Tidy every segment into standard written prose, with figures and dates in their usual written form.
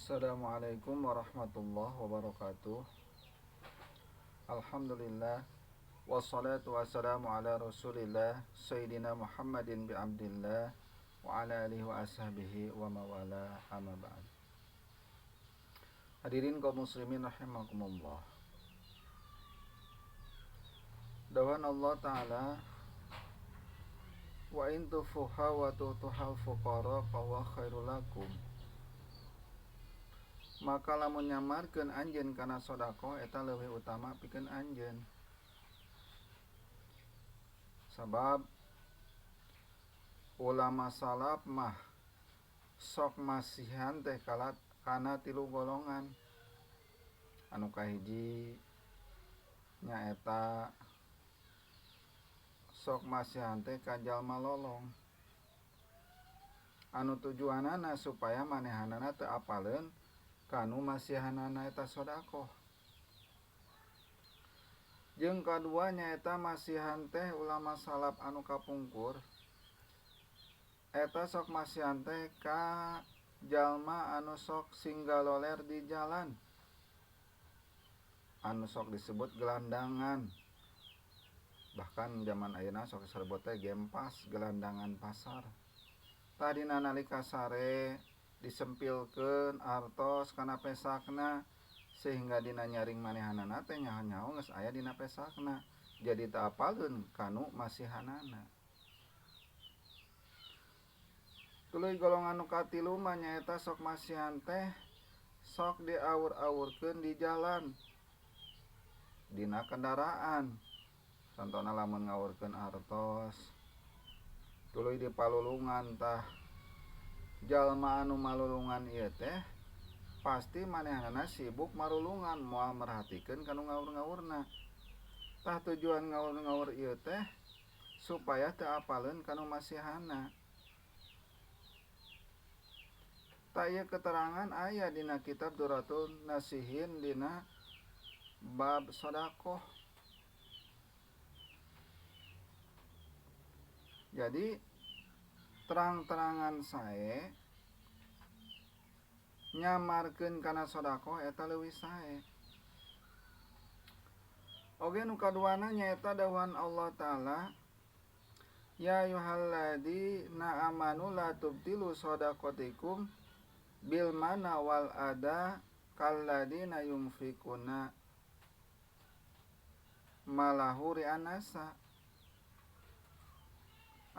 Assalamualaikum warahmatullahi wabarakatuh. Alhamdulillah wassalatu wassalamu ala Rasulillah Sayyidina Muhammadin bi Abdillah wa ala alihi wa ashabihi wa mawala, amma ba'd. Hadirin kaum muslimin rahimakumullah. Dawan Allah Ta'ala, wa in tufuha wa tutuhal fuqara fa huwa khairul lakum. Maka lamun nyamarkeun anjeun kana sedekah eta leuwih utama pikeun anjeun. Sabab ulama salaf mah sok masihan teh kalat kana tilu golongan. Anu kahiji nyaeta sok masihan teh ka jalma lolong. Anu tujuanana supaya manehanana teu apaleun kanu masihanana eta sedekah. Jeung kadua nyaeta masihan teh ulama salaf anu kapungkur eta sok masihan teh ka jalma anu sok singgaloler di jalan, anu sok disebut gelandangan. Bahkan zaman ayeuna sok disebut teh gempas, gelandangan pasar. Tadina nalika sare disempilkeun artos kana pesakna sehingga dina nyaring manehanana teh nyaho-nyaho geus aya dina pesakna, jadi teu apaleun kanu masihanana. Tuluy golongan nu katilu mah nyaeta sok masihan teh sok diaur-aurkeun di jalan dina kendaraan. Contona lamun ngawurkeun artos tuluy di palulungan, tah jalma anu malulungan ieu teh pasti manehanana sibuk marulungan, moal merhatikeun kanu ngaur-ngaurna. Tah tujuan ngaur-ngaur ieu teh supaya teu apaleun kanu masihana. Tah ieu keterangan aya dina kitab Duratul Nasihin dina bab sedekah. Jadi terang-terangan sae nyamarkeun kana sedekah eta leuwih sae. Oge nu kaduana nyaeta dawuhan Allah Ta'ala, ya ayyuhalladzina amanu la tubtilu shadaqatikum bil mana wal ada kalladzina yunfikuna malahu ri'anasa.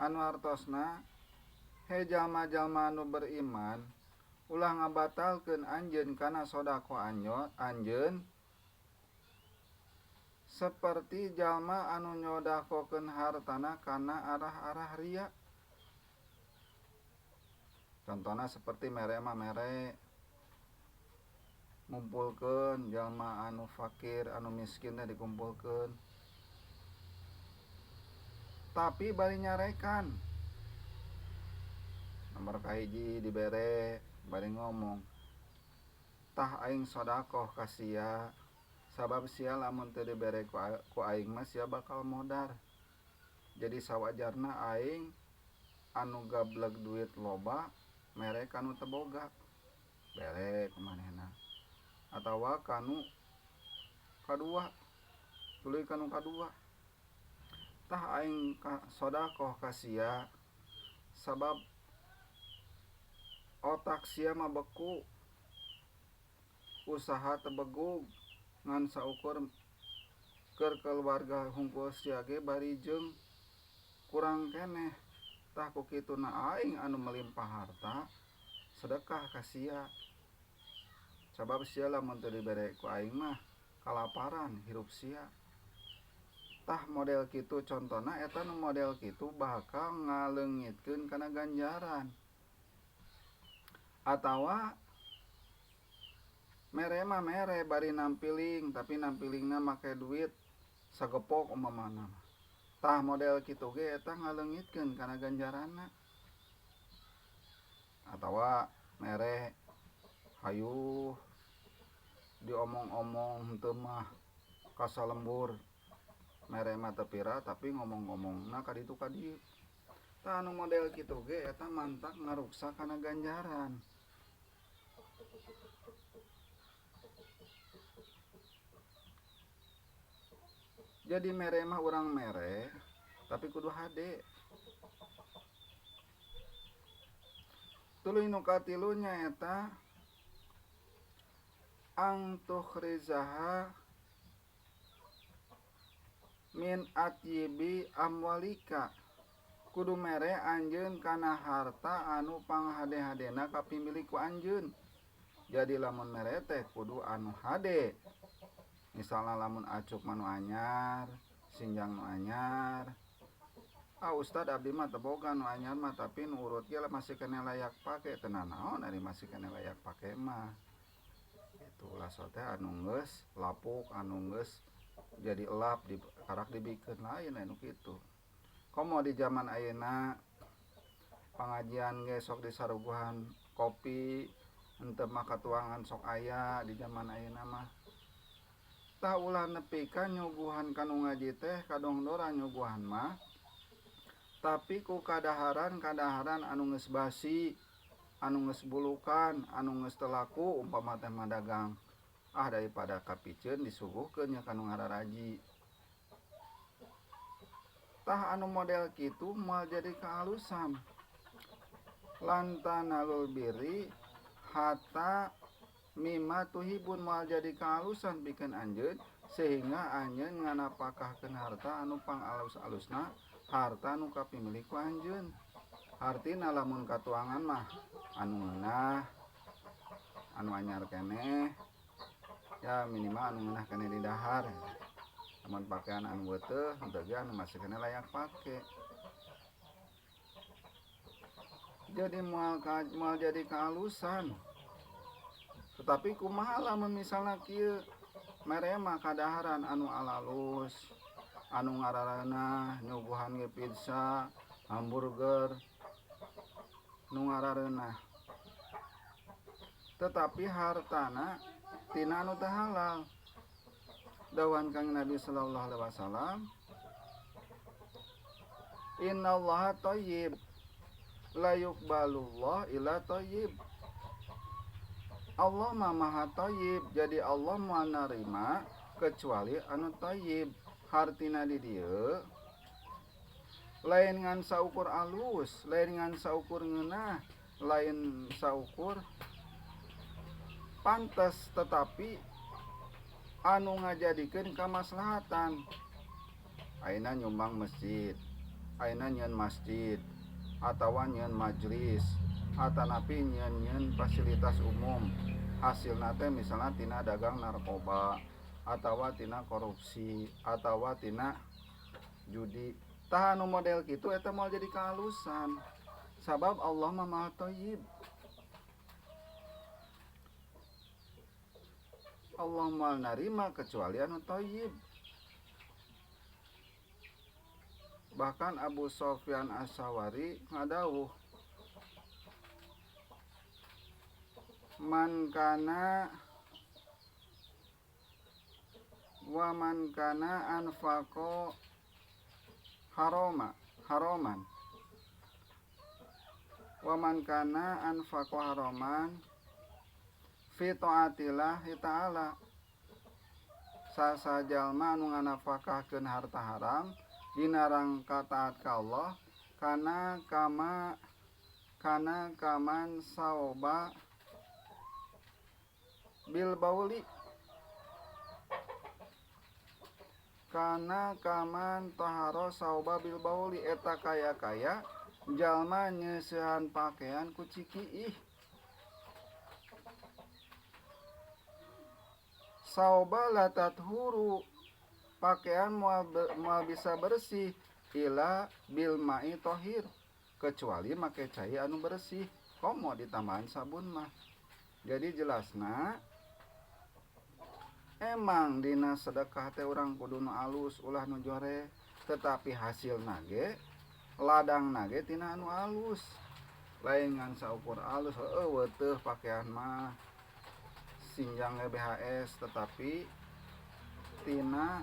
Anu hartosna, he jalma-jalma anu beriman, ulah ngabatalkeun anjeun kana sedekah anjeun seperti jalma anu nyodakokeun hartana kana arah-arah ria. Contohna seperti mere mah mere, ngumpulkeun jalma anu fakir, anu miskin teh dikumpulkeun, tapi bari nyarekan. Nomor kahiji dibere bari ngomong, tah aing sedekah ka sia, sabab sia lamun teu dibere ku aing mah sia bakal modar. Jadi sawajarna aing anu gableg duit loba mere kanu teu boga, bere kumanehna. Atawa kanu kadua, tuluy kanu kadua, tah aing sedekah ka sia sabab otak sia mah beku, usaha tebegug, ngan saukur keur keluarga hungkul sia ge bari jeung kurang keneh. Tah ku kituna aing anu melimpah harta sedekah ka sia, sabab sia lamun teu dibere ku aing mah kalaparan hirup sia. Tah model kitu contona eta nu model kitu bakal ngaleungitkeun kana ganjaran. Atawa mere mah mere bari nampiling, tapi nampilingna make duit sagepok umpamana. Tah model kitu ge eta ngaleungitkeun kana ganjaranna. Atawa mere hayuh diomong-omong henteu mah kasalembur, mere mah teu pira tapi ngomong-ngomongna ka ditu ka dieu. Tah anu model kitu ge eta mantak ngaruksak kana ganjaran. Jadi mere mah urang mere tapi kudu hade. Tuluy nu katilu nyaeta ang tukhrizaha min atyibi amwalika. Kudu mere anjeun kana harta anu panghade-hadena kapimilik ku anjeun. Jadi lamun mere teh kudu anu hade. Misalna lamun acuk mah nu anyar, sinjang nu anyar. Ah ustad abdi mah teu boga nu anyar mah tapi nu urut ge masih keneh layak pake. Teu nanaon ari masih keneh layak pake mah. Itu ulah teh anu geus lapuk, anu geus jadi elap di karak dibikeun lain anu kitu. Komo di zaman ayeuna pangajian ge sok disaruguhan kopi, henteu mah katuangan sok aya di zaman ayeuna mah. Tah ulah nepi ka nyuguhan kanu ngaji teh kadongdora nyuguhan mah tapi ku kadaharan-kadaharan anu geus basi, anu geus bulukan, anu geus teu laku umpama teh mah dagang. Ah daripada kapiceun disuguhkeun nya kanu ngararaji. Tah anu model kitu moal jadi kaalusan. Lantanalul birri hatta mimma tuhibun moal jadi kaalusan pikeun anjeun sehingga anjeun nganapakahkeun harta anu pangalus-alusna, harta nu kapimilik ku anjeun. Artina lamun katuangan mah anu ngeunah, anu anyar keneh, ya minimal anu ngeunah keneh di dahar. Lamun pakaian anu weuteuh henteu ge anu masih keneh layak pake. Jadi moal jadi kaalusan. Tetapi kumaha lamun misalna kieu mere mah kadaharan anu alalus, anu ngarareunah nyuguhan ge pizza, hamburger, nu ngarareunah. Tetapi hartana tina anu teu halal. Dawuhan Kangjeng Nabi sallallahu alaihi wasallam, innallaha thayyib la yuqbalullah illa thayyib. Allah mah maha thayyib, jadi Allah moal narima kecuali anu thayyib. Hartina di dieu lain ngan saukur alus, lain ngan saukur ngeunah, lain saukur pantes, tetapi anu ngajadikeun kamaslahatan. Ayeuna nyumbang masjid, ayeuna nyieun masjid atawa nyieun majelis, atanapi nyieun-nyieun fasilitas umum. Hasilna teh misalna tina dagang narkoba atawa tina korupsi atawa tina judi. Tah anu model kitu eta moal jadi kaalusan. Sabab Allah mah maha thayyib. Allah moal narima kecuali anu thayyib. Bahkan Abu Sofyan As-Sawari ngadawuh, man kana wa man kana anfaqo haroma haroman wa man kana anfaqo haroman fi taatillah ta'ala. Sasa jalma anu nganafakahkeun harta haram dina rangka taat ka Allah, kana kama kana kaman saoba bil bauli, kana kaman taharo saoba bil bauli, eta kaya-kaya jalma nyeusehan pakaian ku cikiih. Saoba la tathuru, pakaian moal bisa bersih ila bil ma'i tohir, kecuali make cai anu bersih, komo ditambahan sabun mah. Jadi jelasna emang dina sedekah teh urang kudu nu alus ulah nu jore, tetapi hasilna ge ladang nage tina anu alus, lain ngan saukur alus. Heueuh weuteuh pakaian mah sinjang ge BHS, tetapi tina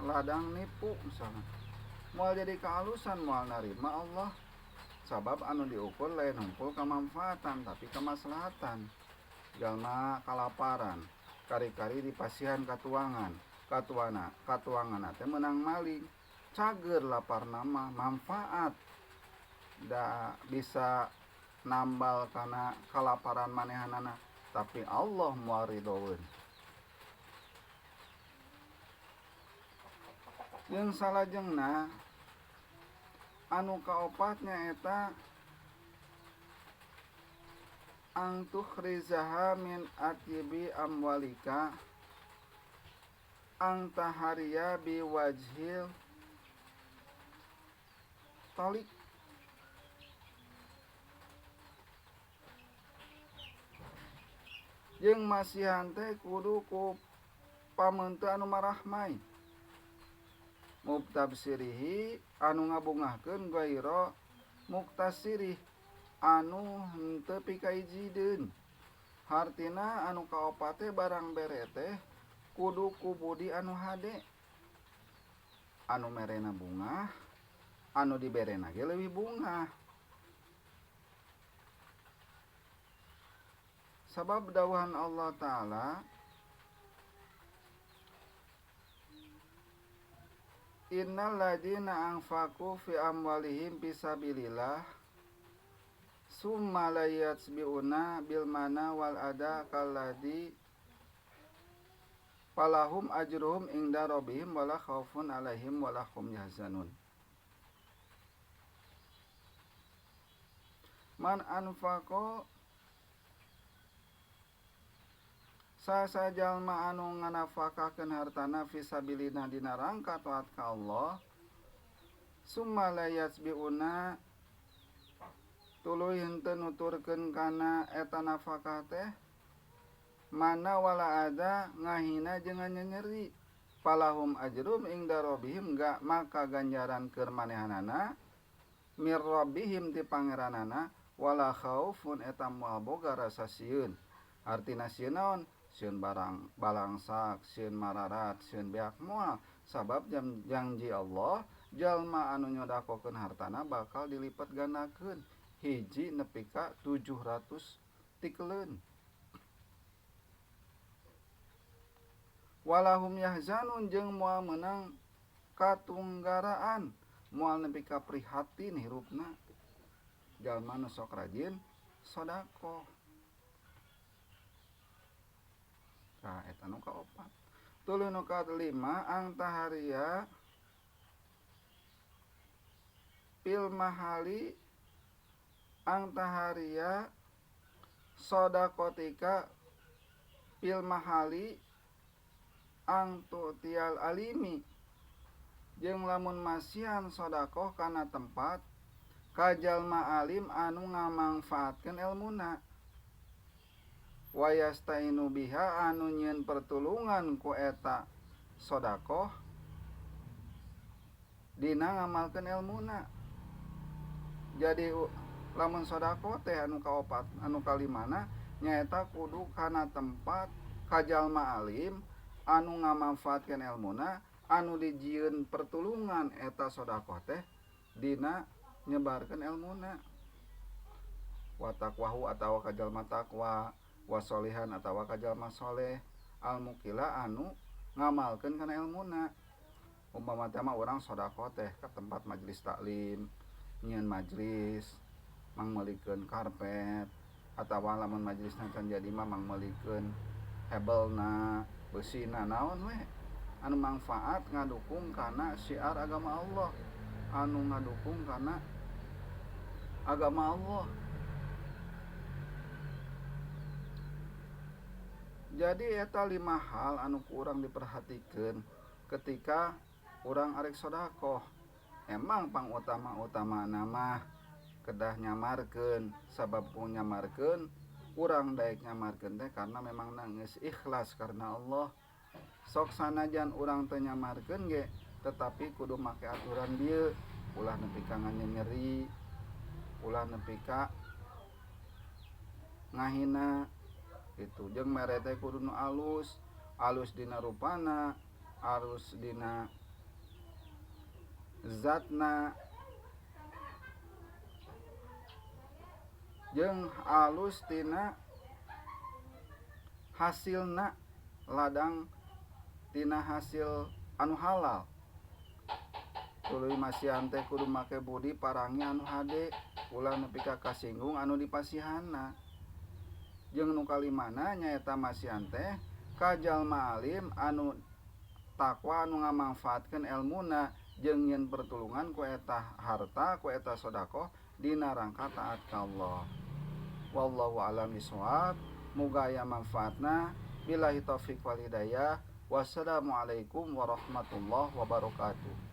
ladang nipu misalnya moal jadi kealusan, moal narima Allah. Sabab anu diukur lain hungkul kamanfaatan tapi kamaslahatan. Jalma kalaparan, kari-kari dipasihan katuangan, Katuana katuanganna teh meunang maling. Cager laparna mah manfaat da bisa nambal kana kalaparan manehanana tapi Allah moal ridhoeun. Jeung salajengna anu kaopat nyaeta ang tukhrizaha min atyibi amwalika ang tahariya biwajhil talik. Jeung masihan teh kudu ku pameunteun anu marahmai mubtabsirihi anu ngabungahkeun gaira muktasirih anu henteu pikaijideun. Hartina anu kaopat teh barang bere teh kudu ku budi anu hade, anu merena bungah, anu diberena ge leuwih bungah. Sabab dawuhan Allah Ta'ala, innal ladzina anfaqu fi amwalihim fisabilillah summa la yatsbi'una bil mana wal ada kalladzi falahum ajruhum inda rabbihim wala khaufun alaihim wala hum yahzanun. Man anfaqo sasa jalma anu nganafakakeun hartana fisabilillah dina rangka taat ka Allah, summa la yatsbi'una tuluy henteu nuturkeun kana eta nafakah teh mana wala ada ngahina jeung nyenyeri, palahum ajrum inda rabbihim ga maka ganjaran keur manehanana mir rabbihim ti pangeranana wala khaufun eta moal boga rasa sieun. Artina sieun naon? Sieun barang balangsak, sieun mararat, sieun beak moal. Sabab janji Allah jalma anu nyodakokeun hartana bakal dilipat gandakeun hiji nepi ka 700 tikeleun. Walahum yahzanun jeung moal meunang katunggaraan, moal nepi ka prihatin hirupna jalma nu sok rajin sedekah. Tah eta nu kaopat. Tuluy nu kalima ang taharia pil mahali ang taharia sodakotika pil mahali ang tu'tial alimi jeung lamun masihan sodakoh kana tempat ka jalma alim anu ngamangfaatkeun elmuna wayastainu biha anu nyieun pertulungan ku eta sodakoh dina ngamalkeun elmuna. Jadi lamun sodakoh teh anu kaopat anu kalimana nyaeta kudu kana tempat ka jalma alim anu ngamanfaatkeun elmuna anu dijieun pertulungan eta sodakoh teh dina nyebarkeun elmuna. Wa taqwahu atawa ka jalma takwa, wasolihan atawa ka jalma soleh, al mukila anu ngamalkeun kana elmuna. Umpama teh mah urang sodakoh teh ka tempat majelis taklim, nyieun majelis, mangmeulikeun karpet, atawa lamun majelisna can jadi mah mangmeulikeun hebelna, beusina naon we anu mangfaat ngadukung kana syiar agama Allah, anu ngadukung kana agama Allah. Jadi eta lima hal anu ku urang diperhatikeun ketika urang arek sodakoh. Emang pangutama-utama mah kedah nyamarkeun, sabab ku nyamarkeun urang daek nyamarkeun teh karena memang geus ikhlas karena Allah. Sok sanajan urang teu nyamarkeun ge tetapi kudu make aturan dieu, ulah nepi ka nganyeri, ulah nepi ka ngahina gitu. Jeung mere teh kudu nu alus, alus dina rupana, alus dina zatna, jeung alus tina hasilna ladang tina hasil anu halal. Tuluy masihan teh kudu make budi parangi anu hade, ulah nepi ka kasinggung anu dipasihanna. Jeung nu kalimana nyaeta masihan teh ka jalma alim anu takwa anu ngamangfaatkeun elmuna jeung nyieun pertulungan ku eta harta, ku eta sedekah dina rangka taat ka Allah. Wallahu a'lam bishawab. Muga aya manfaatna. Billahi taufik wal hidayah. Wassalamualaikum warahmatullahi wabarakatuh.